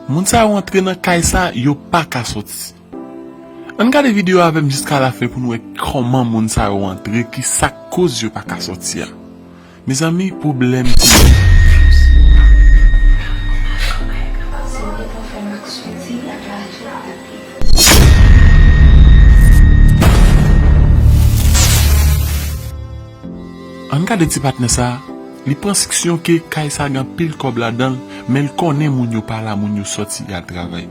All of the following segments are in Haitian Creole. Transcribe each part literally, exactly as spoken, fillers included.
Moun sa yo antre nan kay sa, yo pa ka sòti. Ann gade videyo avè m jiska lafen pou n wè kòman moun sa yo antre, ki sa k koz yo pa ka sòti a. Mezanmi, pwoblèm. Ann gade ti patnè sa, li pran siksyon ke kay sa gen anpil kòb ladan l, men l konnen moun yo pa la, moun yo sòti y al travay.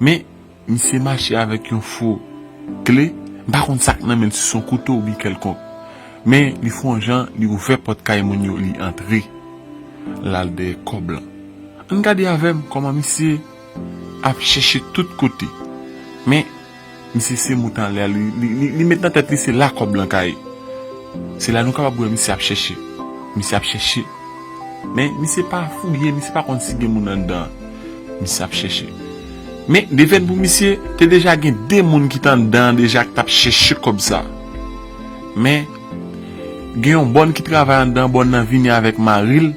Men, misye mache avèk yon fo kle, m pa konn sa k nan men l, si se yon kouto oubyen kèlkonk. Men, li fè yon jan, li ouvè pòt kay moun yo, li antre. L al dèyè kòb lan. Ann gade avè m kòman misye ap chèche tout kote. Men, misye se mout anlè, li, li, li, li met nan tèt li se la kòb lan ka ye. Se la nou kapab wè misye ap chèche. Misye ap chèche. Men, misye pa fouye, misye pa konn si gen moun anndan. Misye ap chèche. Men, devèn pou misye, te deja gen de moun ki t anndan an deja k t ap chèche kòb sa. Men, gen yon bòn ki travay anndan, bòn nan vini avèk mari l.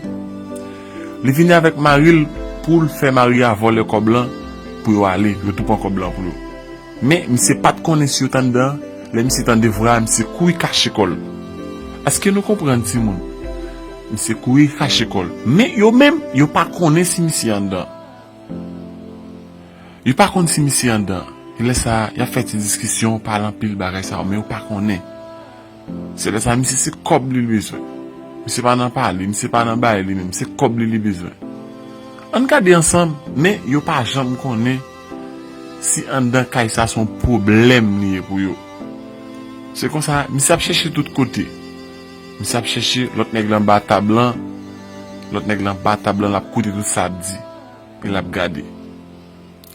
Li vini avèk mari l pou l fè mari a vòlè kòb lan pou yo ale, yo tou pran kòb lan pou yo. Men, misye pa t konnen si yo t anndan, lè misye tande vwa a, misye kouri kache kò l. Èske nou konprann, timoun? Misye kouri kache kò l. Men, yo menm, yo pa konnen si misye anndan. Yo pa konn si misye anndan. E lè sa a, y ap fè ti diskisyon, pale anpil bagay sa yo, men yo pa konnen. Se lè sa a, misye se kòb li bezwen. Misye pa nan pale, misye pa nan bay li menm, se kòb li li bezwen. Ann gade ansanm, men yo pa janm konnen si anndan kay sa se yon pwoblèm li ye pou yo. Se konsa, misye ap chèche tout kote. Misye ap chèche, lòt nèg lan anba tab lan, lòt nèg lan anba tab lan, l ap koute tout sa ap di. E l ap gade.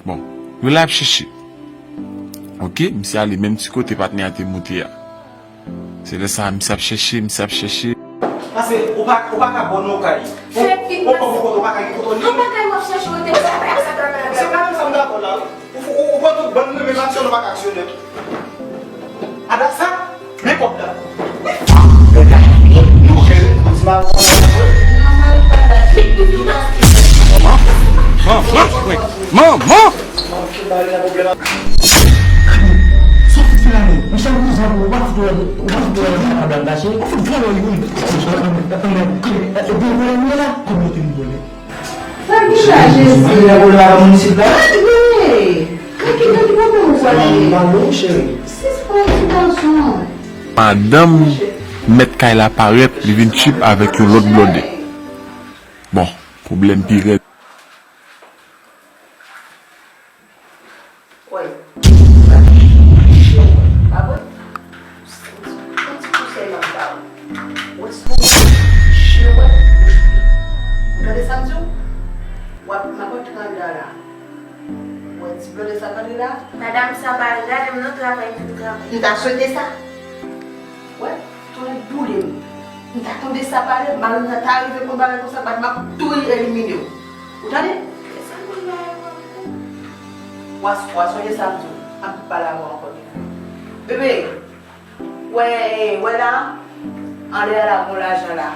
Bon, yo la ap chèche. Oke, misye ale menm ti kote patnè a te moute a. Se lè sa a, misye ap chèche, misye ap chèche. Paske ou pa, ou pa ka bon nan yon kay. Fè fim ou pa bon kote, ou pa ka gen kote w li. An pa kay w ap chèche, ou te sa, sa, sa, sa, sa. Se pa menm sa m dakò la, wi. Ou, ou, ou pran tout bann nan, men aksyon, nou pa ka aksyonè. Ada sa, men kòb la. Manman, manman, manman. Sa w fout fè la menm? Monchè, ou bizwen pou w pa fout wè, ou pa fout wè nan sa kòb la kache. Ou fout vòlè wi. Epi vòlè nou ye la. Kòb yo te vin vòlè. Sa gen la, Jezi. Mwen vin vòlè la moun isit la. Gade, gade ki pwoblèm ou pral gen. Mwen pa bon, cheri. Sispann ti gason. Madanm mèt kay la parèt, li vin tchip avèk yon lòt blòdè. Bon, pwoblèm pi rèd. Wè. Pa vre? Yon ti konsèy m ap ba ou. Wè si w chewè, bouch pli. Ou tande sa m di w? W ap, m ap antre anndan la. Wè ti blòdè sa k antre la. Madanm sa pa al gade m non, travay m fin travay. M ta swete sa. Wè, tonnè boule m. M ta tande sa pale, mari m nan ta rive konn bagay konsa, bat m ap tou elimine w. Ou tande? E sa m konn la yo. W a, w a sonje sa m di w, m ap pale avè w ankò de fwa. Bebe, wè, wè la, anlè a la gon lajan la.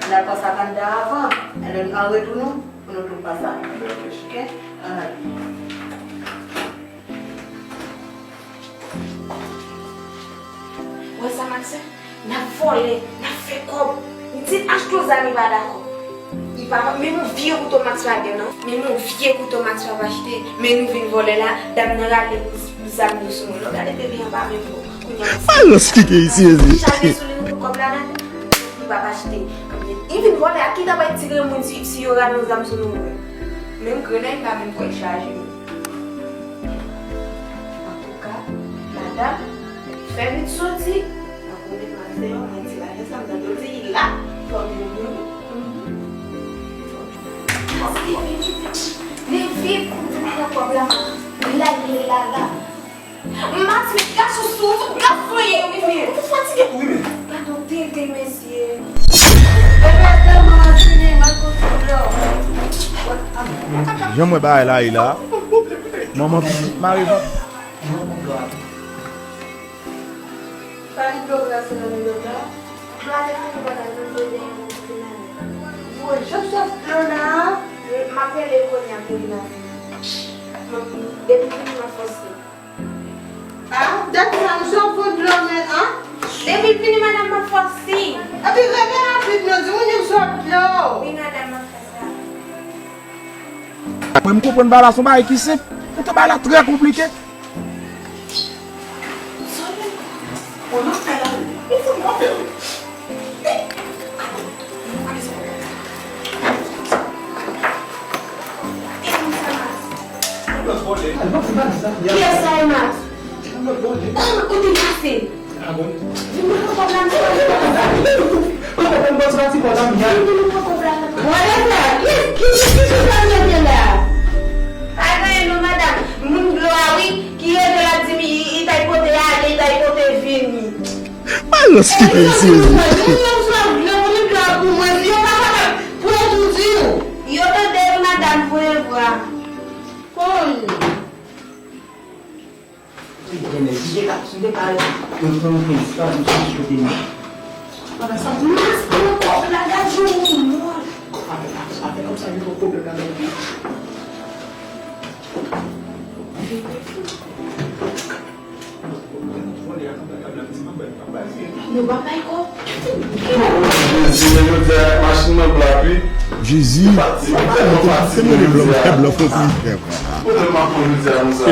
Ann al pran sa k anndan avan, ann retounen, pou nou tou pran sa. Oke? Ann ale. Wè sa, Maxime? N ap vòlè, n ap fè kòb. M di l achte yon zam, li pa dakò. Li pa, menm yon vye kouto Max pa gen, non. Menm yon vye kouto Max pa achte. Men nou vin vòlè la, dam nan rale zam yo sou nou. Lè w gade bebe an pa menm bon. Kounye a, alòs ki gen isi, ezi. Chaje sou li, nou pran kòb la, la. Li p ap achte. Li vin vòlè, ak ki ta bay ti grenn moun si, si yo rale yon zam sou nou, vre? Menm grenn nan, li pa menm kwè l chaje, non. Antouka, madanm, fè vit soti. Mwen konnen madanm se yon, mwen di bagay sa, m tande w di li la. Fò m vin. Paske vin vit, vin vit, vin pran kòb la. La, li la, la. Max, men gason sou, tout gason ye, wi, men. Ou fatige, wi, men. Padon, tete, mesye. Bebe, tèlman al fini, mal konn koulè. Jan m wè bagay la ye la. Manman pitit mare. Pa gen dlo glase nan melon la. Dlo a te fini pandan nou te genyen pou fini ane. Bon, jan sòs dlo nan. M ap rele kounye a pou vin avè nou. Depi vini m ap fè w siy. Ah, dat sa, misye ap vòt dlo, men, ah. Depi vini, madanm, m ap fè w siy. Epi rele rapid non, di moun yo misye ap dlo. Wi, madanm, m ap fè sa. Mwen, m konprann bagay la, se yon bagay ki senp. Poutan bagay la trè konplike. Kiyès sa ye, Max? Kote l pase? Vin pran kòb la, misye pa vin pran kòb la. Vin pran kòb la. Whatever. Kiyès, ki, ki, ki sou sa m mete la? Pa gen anyen non, madanm. Moun dlo a, wi, ki rele l ap di m, li, li t al pote ale, li t al pote vini. Malòs ki peye sezi. Yo tande wi, madanm, voye vwa. Pandan sa, m mas pran kòb la, gade yon moun. Afè, afè, afè kòb sa, gen yon pwoblèm ladan l. Nou pa bay kòb. Jezi, men jodi a, machin nan bla wi. Jezi, se mwen blan, mwen blan, fon ti frè. Kote m ap pran jodi a konsa?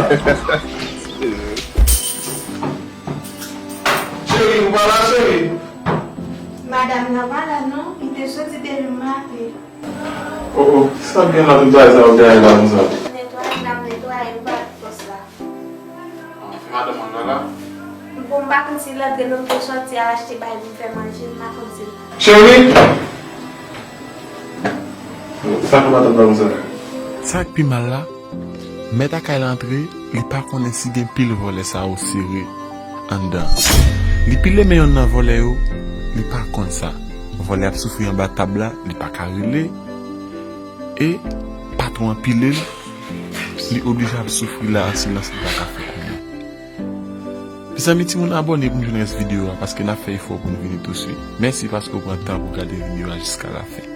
Cheri, ou pa la, cheri? Madanm nan pa la, non. Li te soti depi maten. Oh, oh, sa gen nan tout bagay sa yo gaye la konsa? Netwaye, n ap netwaye, nou pa nan pòs la. Ah, fi madanm mwen la la? Bon, m pa konn si l antre non, m te sòti al achte bagay pou m fè manje, m pa konn si l la. Cheri! Sa k ap madanm la konsa? Sa k pi mal la, mèt a kay la antre, li pa konnen si gen pil vòlè sa yo sere anndan. Li pile men yonn nan vòlè yo, li pa konn sa. Vòlè ap soufri anba tab la, li pa ka rele. E patwon an pile l, li oblije ap soufri la an silans, li pa ka fè anyen. Mezanmi, timoun, abòne pou n jwenn rès videyo a, paske n ap fè efò pou n vini touswit. Mèsi paske w pran tan pou gade videyo a jiska lafen.